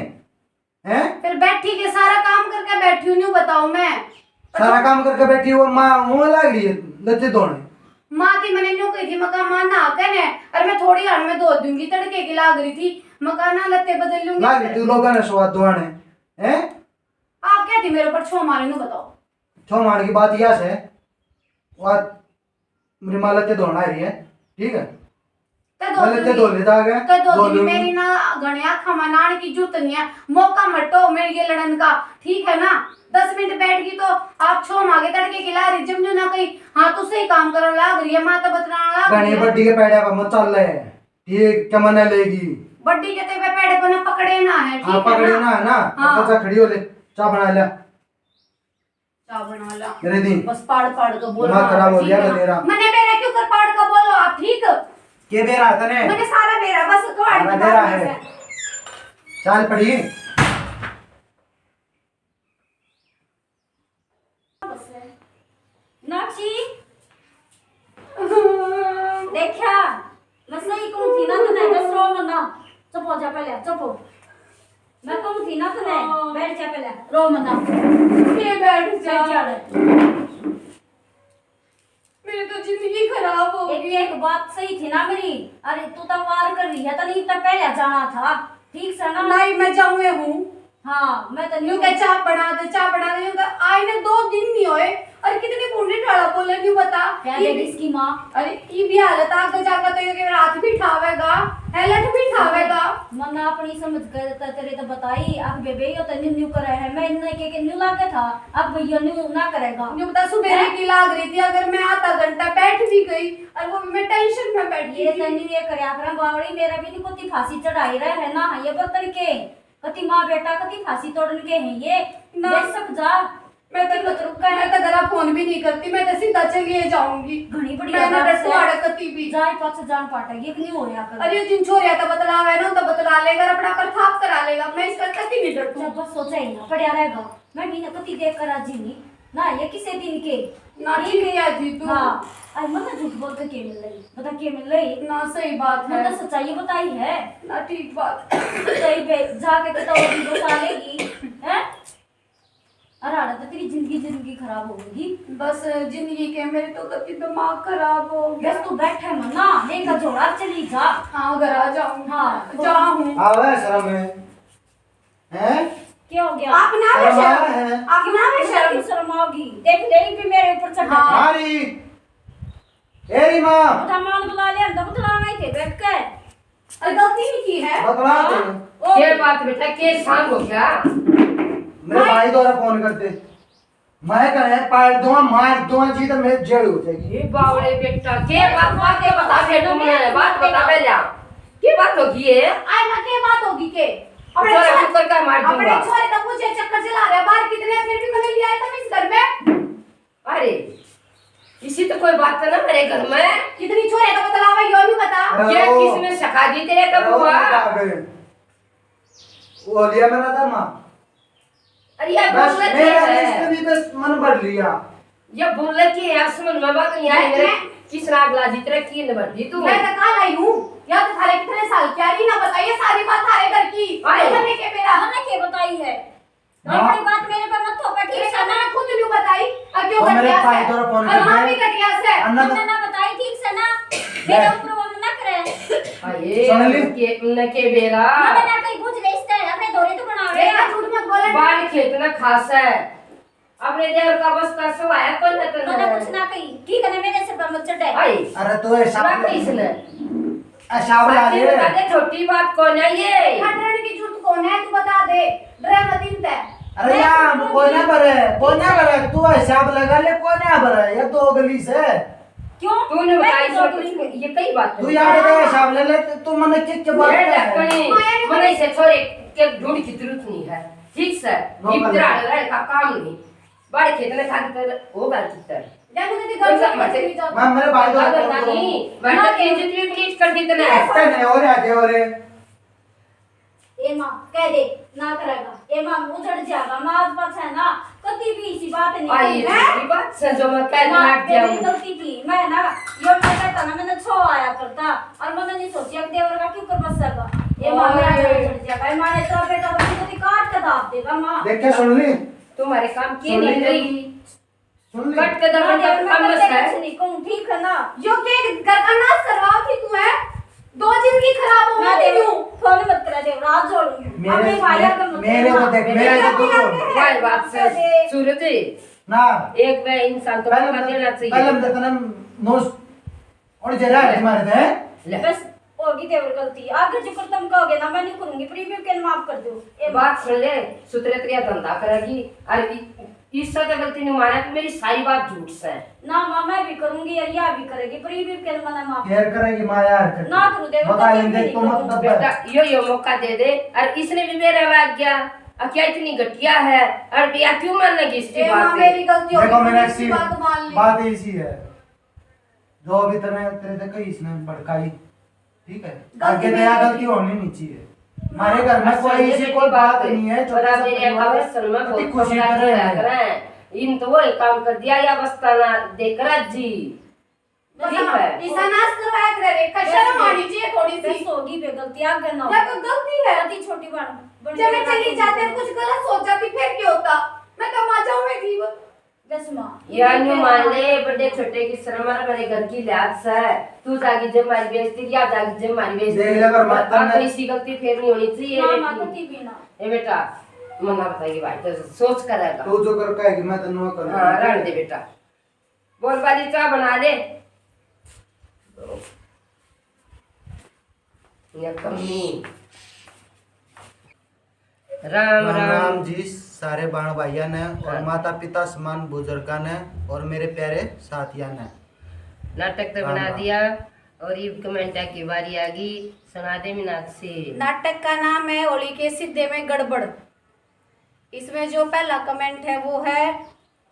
हैं? फिर बैठी के सारा काम करके बैठी हूँ, न्यू बताओ मैं। सारा काम करके बैठी, वो माँ मुँह लाग रही है लत्ते धोने। माँ थी मैंने न्यू कही थी, मैं कहा, माँ नहा के ने, और मैं थोड़ी हार में धो दूंगी, तड़के की लाग रही थी, मैं कहा ना लत्ते बदल लूंगी। लाग रही थी लोगों ने स्वाद धोने, हैं? आप क्या थी मेरे ऊपर छो मारे, न्यू बताओ। छो मार की बात यह है, बात मेरी माँ लत्ते धोना आ रही है, ठीक है? ते धो भले ते लूंगी। धो ले जाके, ते धो धो लूंगी। लूंगी। मेरी ना घने आँखां में नाण की जरूरत नहीं है। मौका मटो मेरे ये लड़न का, ठीक है ना? दस मिनट बैठ गई तो आप छो मांगे तड़के की ला रही, जमजू ना कहीं, हाँ, तू सही काम करने लाग रही है, माँ तो बतलाना लाग घनी रही है। बड्डी के पैड़ा पर मत चल ले, ठीक, क्या मना लेगी? बड्डी के ते पे पैड़े पर ना पकड़े ना है, हाँ, ठीक है पकड़े ना? ना है ना? हाँ। अच्छा, खड़ी हो ले, चाय बना ले। चाय बना ला। मेरे दी। बस पाड़ पाड़ के बोल दिमाग खराब हो गया तेरा। मैंने मेरा क्यों कर पाड़ का बोलो आप, ठीक? के बेरा तने? मैंने सारा बेरा, बस कवाड़ सारा की बेरा बात है। चाल पड़ी। नाची। देखा, मैं सही कहूँ थी ना तने, बस रो मत ना। चुप हो जा पहले, चुप हो। मैं कहूँ थी ना तने, हाँ। बैठ जा पहले, रो मत ना। ये बैठ जा। बैठ जा। मेरी तो जिंदगी खराब हो गई। एक बात सही थी ना मेरी, अरे तू तो वार कर रही है, तो नहीं तो पहले जाना था, ठीक से ना? नहीं, मैं जाऊँ हूँ। हाँ, मैं तो न्यू के चाय बना दे, चाय बना दे, न्यू के आए ने दो दिन नहीं होए, और कितनी भूंडी ढाला बोले, न्यू बता। क्या ये देगी भी इसकी माँ? अरे, ये भी हालत आगे जाकर तो ये हाथ भी ठावेगा, हेलट भी ठावेगा। मन्ना अपनी समझ कर त-, तेरे तो बताई, अब बेबे यो तो न्यू न्यू करे है, मैं इन्ने के, के न्यू लागे था, अब यो न्यू ना करेगा। न्यू बता, सुबह हैं? की लाग रही थी, अगर मैं आधा घंटा बैठ भी गई, और वो भी मैं टेंशन में बैठी ये थी। तो न्यू ये करया करा बावड़ी, मेरा भी नहीं कोती फांसी चढ़ाई रहे है ना, ये बर्तन के। कति माँ बेटा, कति फांसी तोड़न के हैं ये। ना। बेशक जा, मैं तो कति मत रुका है। मैं तो घरा फोन भी नहीं करती, मैं तो सीधा चली जाऊंगी। घणी बढ़िया मैं ना बात डरती है। आड़े कति भी। जाए पाछे जान पाटेगी, एक नहीं होया कर। अरे जिन छोरिया तो बतलावे है ना, तो बतला लेगा, अपना पर थाप करा लेगा। मैं इसका कति नहीं डरती। जब बस सोचा ही ना, पड़ा रहेगा। मैं भी ना कति देख कर राजी नहीं। ना, ये किसे दिन के? ना, ठीक है। ठीक है जी, तू। हाँ। अरे, मन्ने झूठ बोल के के मिल रही? बता, के मिल रही? ना, सही बात है। मन्ने सच्चाई बताई है। ना, ठीक बात। सही पे जाके कितना वो भी बसा लेगी, हैं? अरे, आड़ा तो तेरी जिंदगी, जिंदगी खराब हो गई। बस, जिंदगी के मेरे तो कति दिमाग खराब हो गया। बस, तू बैठे मत ना, लेकर झोला चली जा। हाँ, घर आ जाऊंगी। हाँ, जाऊँ। आवे शर्म है। हैं? क्या हो गया? आप ना शर्मा बेशर्म, है। आप ना बेशर्म। शर्म, शर्म आओगी। देख ले भी मेरे ऊपर चढ़ हाँ। गया। मारी। ए री माँ। बता मान बुला लिया, हम तो बतलावे थे बैठ के। अरे गलती नहीं की है। बतला दे। हाँ। ओ। क्या बात बेटा, के सांग हो गया? मेरे भाई द्वारा फोन कर दे। मैं कहे पाड़ दूंगा, मार दूंगा जी, तो मेरे जेल हो जाएगी। ये बावले बेटा, के बात, बात के बता दे तुमने, बात बता पहले। के बात होगी ये? आए माँ, के बात होगी के? अपने छोरे छोरे, कुकर का मार अपने दूंगा। छोरे का मुझे चक्कर चला रहा है, बाहर कितने, फिर भी मैंने लिया है तुम इस घर में। अरे, इसी तो कोई बात करना मेरे घर में। कितनी छोरे का बतलावा, यो नहीं बता। अरे ये ओ, किसने सिखा दी तेरे का अरे ओ, बुआ? आ गए। वो लिया मेरा था माँ। अरे यार, बस बोल रहे मेरा थे। इसके भी बस मन भर लिया। ये बोल रहे थे यार, समझ में बात नहीं आई। देख मेरे मैं किस राग लाजी तेरे की न भर दी तू। मैं तो काल आई हूँ, या तो थारे कितने साल की आ रही ना बताइए सारी बात थारे घर की। आए। मैंने के मेरा? मैंने के बताई है? हाँ। अपनी बात मेरे पे मत थोपे, ठीक तेरे से ना? मैंने खुद नहीं बताई। और क्यों वो कर मेरे दिया भाई से? तोरा फोन और कर वहाँ दे। भी कर दिया से। अन्ना तो मैंने ना बताई ठीक से ना। ले। मेरे ऊपर वो ना करे। अरे, सुन ली? के, न के बेरा। ना, ना, कहीं बुझ ले इससे, अपने धोरे तो बना रहे बेटा, हैं। झूठ मत बोले। बाहर खेत ना खास है। अपने देवर का बस का सवाया कोई ना करना मैंने है। कुछ ना कही। ठीक है ना, मेरे सिर पर मत चढ़े। आई। अरे तो ऐसा ना कही इसने। ऐसा बना साथी ले। बता दे, छोटी बात कौन है ये? हटने की जरूरत कौन है, तू बता दे। डरे मत इन ते। अरे मैं यार, तो कोई ना बोलूंगी। बरे, कोई ना बरे, तू हिसाब लगा ले, कोई ना बरे, ये तो गली से। क्यों? तूने मैं बताई क्यों सब बोलूंगी? कुछ, ये कई बात तू है। यार का हिसाब ले ले, तू, तू मने के, के बात ये कर रहा है? लड़कनी, माया ने मने इसे छोरे के ढूंढ की जरूरत नहीं है, ठीक से? नौकर इब्तरा लगा। लड़का का काम नहीं। बड़े खेत में था कितर, वो घर कितर। जाने दे, कौन सा घर मर्जी? नहीं जाता। मैं मेरे भाई को अगर बोल रहा हूँ। नहीं, मैं तो ना। इंज ट्रीट कर दी तने। ऐसा नहीं हो रहा, क्या हो रहे? ए माँ, कह दे, ना करेगा। ए माँ, उजड़ जाएगा। माँ, आज पाछा है ना, कभी भी इसी बात नहीं आई है। की बात से जो मैं कह माँ, लाग जाऊँ। मेरी गलती थी। मैं ना, यो मैं कहता ना, मैंने छो आया करता, और मैंने नहीं सोची, अब देवर का क्यों कर बसेगा? ए माँ, मेरा ओए। घर उजड़ जाएगा। ए माँ, ने तेरा बेटा तो मुझे काट के दाब देगा, माँ। देख के सुन ली? तुम्हारे काम की सुन नहीं ली? गई? सुन ले। कट के दबन ना, का ना, कम ना, बस है। कुछ नहीं कहूँ, ठीक है ना? यो के घर का नाश करवाओ थी तू, है? दो जिंदगी खराब हो ना गई दे, क्यों? फोन मत करा दे, रात जोड़ूंगी। मेरे, अपने भाई मेरे, का मत मेरे करना। को देख, मेरे को मेरे दूर को हो। भाई बात से, दे। सूरज जी, ना। एक वे इंसान तो पहले मौका तो, देना चाहिए। पहले तो इतना नोस और जरा है तुम्हारे थे। ले। बस होगी देवर गलती, आगे जो कर तुम कहोगे ना, मैं नहीं करूंगी, प्रीव्यू के माफ कर दो। ए बात सुन ले, सुतरे तरिया धंधा करेगी, और इ-, इससे तो गलती नहीं माना कि मेरी सारी बात झूठ से। ना माँ, मैं भी करूंगी, और या भी करेगी, प्रीव्यू के मना माफ। यार करेगी माँ, यार कर। ना करूँ देवर बता गलती, लेंदे नहीं तो मत करूँ। दबा। बेटा, यो, यो मौका दे दे, और इसने भी मेरा लाग गया, और क्या इतनी घटिया है, और या क्यों मान लगी इसकी ए माँ, बात? मेरी गलती हो देखो, गई, मैंने इसकी ऐसी बात मान ली। बात ऐसी है। जो अभी तने, तेरे तक कही इसने भड़काई, ठीक है? गलती आगे नहीं दया है। गलती होनी नहीं चाहिए। हमारे घर में कोई ऐसी कोई बात नहीं है, छोटा सा परिवार है, पति खुशी करे। इन तो वो काम कर दिया या बस्ता ना देकर जी। ठीक है। ऐसा नाश करवाया करे रे, शर्म आनी चाहिए थोड़ी सी। बस होगी बे गलती, आगे ना हो। या कोई गलती है? अति छोटी बात। जब मैं चली जाती और कुछ गलत सोच जाती, फिर क्या होता? मैं कमा जाऊं मैं जीवन। बस माँ, या न्यू मान ले, बड़े छोटे की शर्म और बड़े घर की लिहाज से। तू जागी जे मारी बेइज्जती, या जागी जे मारी बेइज्जती। देख ले, पर मत अब करना। तो इसी गलती फिर नहीं होनी चाहिए। ना, माँ, कभी भी ना। ए बेटा, मना बताइए भाई, तो सोच करेगा। तू जो कर कहेगी, मैं तो नुआ करूँगा। हाँ, रहने दे बेटा। बोल बाली, चाय बना ले। या कमी। राम राम राम। राम जी, सारे बाण भाइयां ने और हाँ। माता पिता समान बुजुर्गां ने और मेरे प्यारे साथियां ने। नाटक तो राम बना राम। दिया और ये कमेंटा की बारी आ गई, सुना दे मीनाक्षी। नाटक का नाम है होली के सीधे में गड़बड़। इसमें जो पहला कमेंट है वो है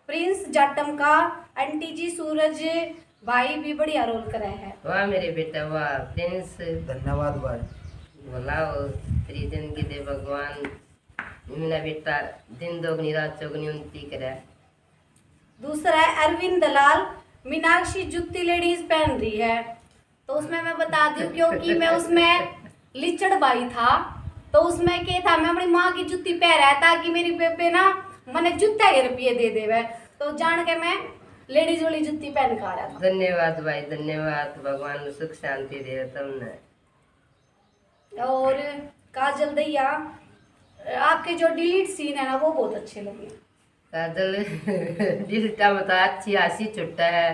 प्रिंस जाटम का। आंटी जी, सूरज भाई भी बढ़िया रोल करे है। वाह मेरे बेटा, वाह प्रिंस। धन्यवाद भाई। भला हो, तेरी जिंदगी दे भगवान, मेरा बेटा दिन दोगुनी रात चौगुनी उन्नति करे। दूसरा है अरविंद दलाल, मीनाक्षी जूती लेडीज पहन रही है। तो उसमें मैं बता दूं, क्योंकि मैं उसमें लिचड़ बाई था, तो उसमें के था, मैं अपनी माँ की जूती पहरा है ताकि मेरी बेबे ना मने जूते के रुपये दे देवे, तो जान के मैं लेडीज वाली जूती पहन के आ रहा था। धन्यवाद भाई, धन्यवाद। भगवान सुख शांति दे तुमने। और काजल दैया, आपके जो डिलीट सीन है ना, वो बहुत अच्छे लगे। काजल, डिलीटा में तो अच्छी हंसी छुट्टा है,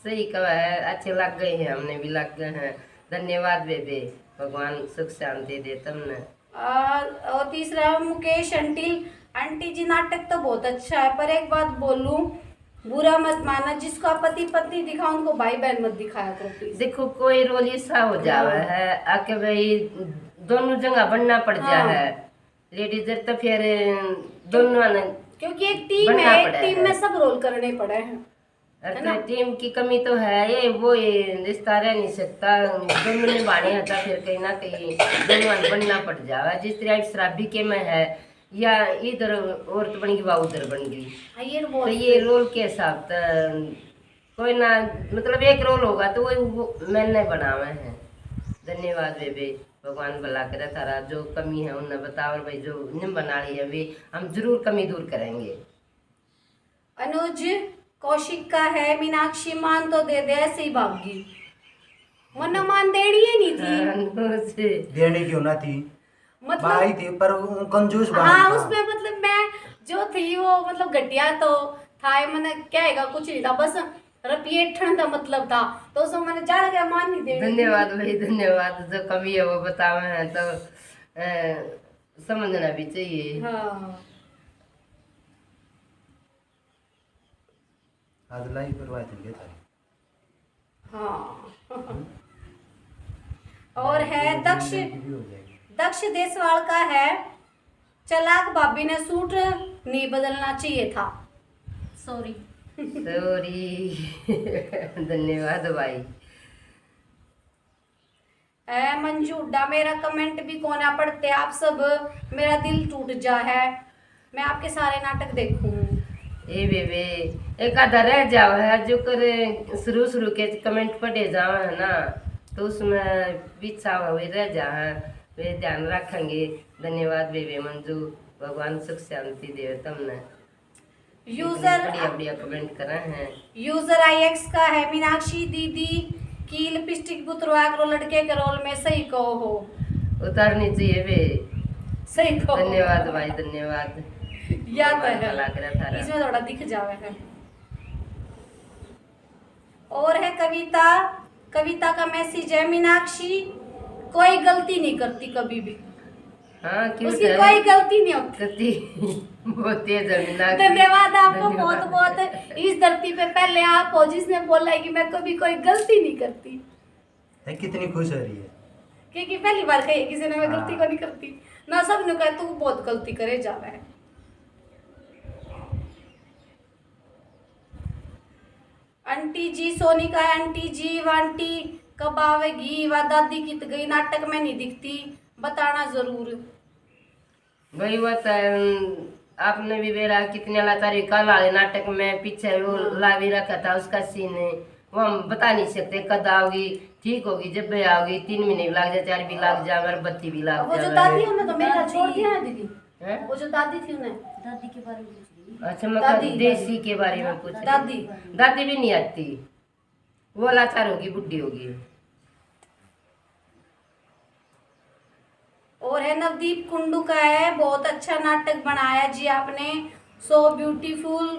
सही कहा है, अच्छे लग गए हैं, हमने भी लग गए हैं। धन्यवाद बेबे, भगवान सुख शांति दे तुमने। और, और तीसरा मुकेश अंटिल, आंटी जी, नाटक तो बहुत अच्छा है, पर एक बात बोलूं, बुरा मत मानना, जिसको आप पति पत्नी दिखाओ, उनको भाई बहन मत दिखाया करो, please। देखो, कोई रोल ऐसा हो जावे हाँ। है, आके भाई दोनों जगह बनना पड़ जा हाँ। है। लेडीज तो फिर दोनों ने क्योंकि एक टीम बनना है, एक पड़ा टीम है। में सब रोल करने पड़े हैं। अब तो टीम की कमी तो है, ये वो ये रिश्ता रह नहीं सकता, दोनों निभाने हैं तो फिर कहीं ना कहीं दोनों ने बनना पड़ जावे। जिस तरह शराबी के में है, या इधर औरत बन गई, वह उधर बन गई, हाँ, ये तो बहुत ये रोल के हिसाब से कोई ना, मतलब एक रोल होगा तो वो, वो मैंने बनावे हैं। धन्यवाद बेबे, भगवान भला करे थारा। जो कमी है उन्हें बता, और भाई जो निम बना रही है वे हम जरूर कमी दूर करेंगे। अनुज कौशिक का है, मीनाक्षी मान तो दे दे, ऐसे ही भागी। मन्ना मान देनी ही नहीं थी। अनुज। देने क्यों ना थी? मतलब भाई थे, पर वो कंजूस हाँ, बाप था। उसमें मतलब मैं जो थी वो मतलब घटिया तो था, ये मैंने क्या हैगा, कुछ नहीं था, बस रुपये ठण का मतलब था, तो उसमें मैंने जान गया मान नहीं देनी। धन्यवाद भाई, धन्यवाद। जो कमी है वो बतावे हैं तो अ, समझना भी चाहिए। हाँ। आज लाइव करवाए थे थारे। हाँ। और है दक्ष, भी हो जाएगी। दक्ष देसवाल का है, चालाक भाभी ने सूट नहीं बदलना चाहिए था। सॉरी। सॉरी। धन्यवाद भाई। ए मंजू हुड्डा, मेरा कमेंट भी कोना पढ़ते आप सब, मेरा दिल टूट जा है। मैं आपके सारे नाटक देखूं। ए बेबे, एक आधा रह जाओ है, जो कर शुरू शुरू के कमेंट पढ़े जाओ है ना, तो उसमें पीछा हुए रह जा है, वे ध्यान रखेंगे। धन्यवाद बेबे मंजू, भगवान सुख शांति दे तुमने। यूजर बढ़िया बढ़िया कमेंट करा है। यूजर आईएक्स का है, मीनाक्षी दीदी की लिपस्टिक उतरवा करो लड़के के रोल में, सही कहो हो। उतारनी चाहिए बे। सही कहो। धन्यवाद भाई, धन्यवाद। या तो भगवान है। भला करे थारा। इसमें थोड़ा दिख जावे है। और है कविता, कविता का मैसेज है, मीनाक्षी कोई गलती नहीं करती कभी भी। हाँ, क्यों उसकी कोई गलती नहीं होती। करती। बहुत तेज है मीनाक्षी। धन्यवाद आपको धन्यवाद। बहुत बहुत। इस धरती पे पहले आप हो जिसने बोला है कि मैं कभी कोई गलती नहीं करती। है, कितनी खुश हो रही है। क्योंकि पहली बार कही किसी ने मैं गलती हाँ। को नहीं करती ना, सब ने कहा तू बहुत गलती करे जावे है। आंटी जी सोनी का, आंटी जी वांटी कब आवेगी? वा दादी कित गई, नाटक में नहीं दिखती, बताना जरूर। भाई वो तो अम, आपने भी बेरा कितने ला तारीख कल वाले नाटक में पीछे वो हाँ। ला भी रखा था, उसका सीन है, वो हम बता नहीं सकते कद आओगी, ठीक होगी जब भी आओगी, तीन महीने भी लग जाए, चार भी लग जाए, अगरबत्ती भी लग वो जो जाए। दादी उन्हें तो मेरा छोड़ दिया है दीदी। हैं? वो जो दादी थी उन्हें। दादी के बारे में पूछ रही। अच्छा, मैं दादी, कहा, देसी के बारे में पूछ रही। दादी। दादी भी नहीं आती, वो लाचार होगी, बुढ़ी होगी। और है नवदीप कुंडू का है, बहुत अच्छा नाटक बनाया जी आपने, so beautiful,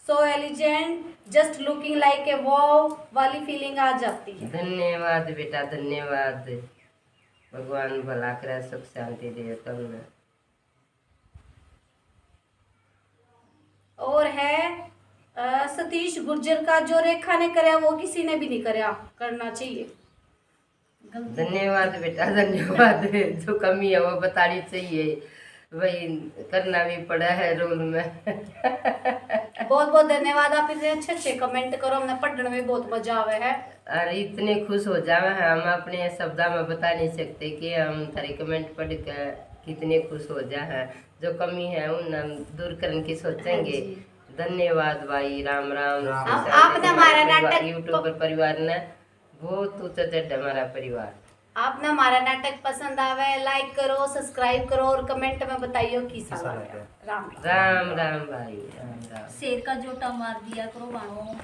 so elegant, just looking like a wow वाली फीलिंग आ जाती है। धन्यवाद बेटा, धन्यवाद। भगवान भला करे, सुख शांति दे तुमने। और है अ, सतीश गुर्जर का, जो रेखा ने करया वो किसी ने भी नहीं करया, करना चाहिए। धन्यवाद बेटा, धन्यवाद। जो कमी है वो बतानी चाहिए भाई, करना भी पड़ा है रोल में। बहुत बहुत धन्यवाद, आप इतने अच्छे अच्छे कमेंट करो, हमने पढ़ने में बहुत मजा आवे है। और इतने खुश हो जावे हैं हम, अपने शब्दा में बता नहीं सकते कि हम थारे कमेंट पढ़ के कितने खुश हो जा हैं। जो कमी है उन हम दूर करने की सोचेंगे। हाँ जी। धन्यवाद भाई, राम राम। राम आप, आपने हमारा नाटक यूट्यूबर परिवार ने बहुत ऊंचा चढ़ा हमारा परिवार। आपने हमारा नाटक पसंद आवे, लाइक करो, सब्सक्राइब करो और कमेंट में बताइयो किसा किसा लगा। लगा। राम राम। राम राम भाई, राम राम। शेर का जोटा मार दिया करो भाणो।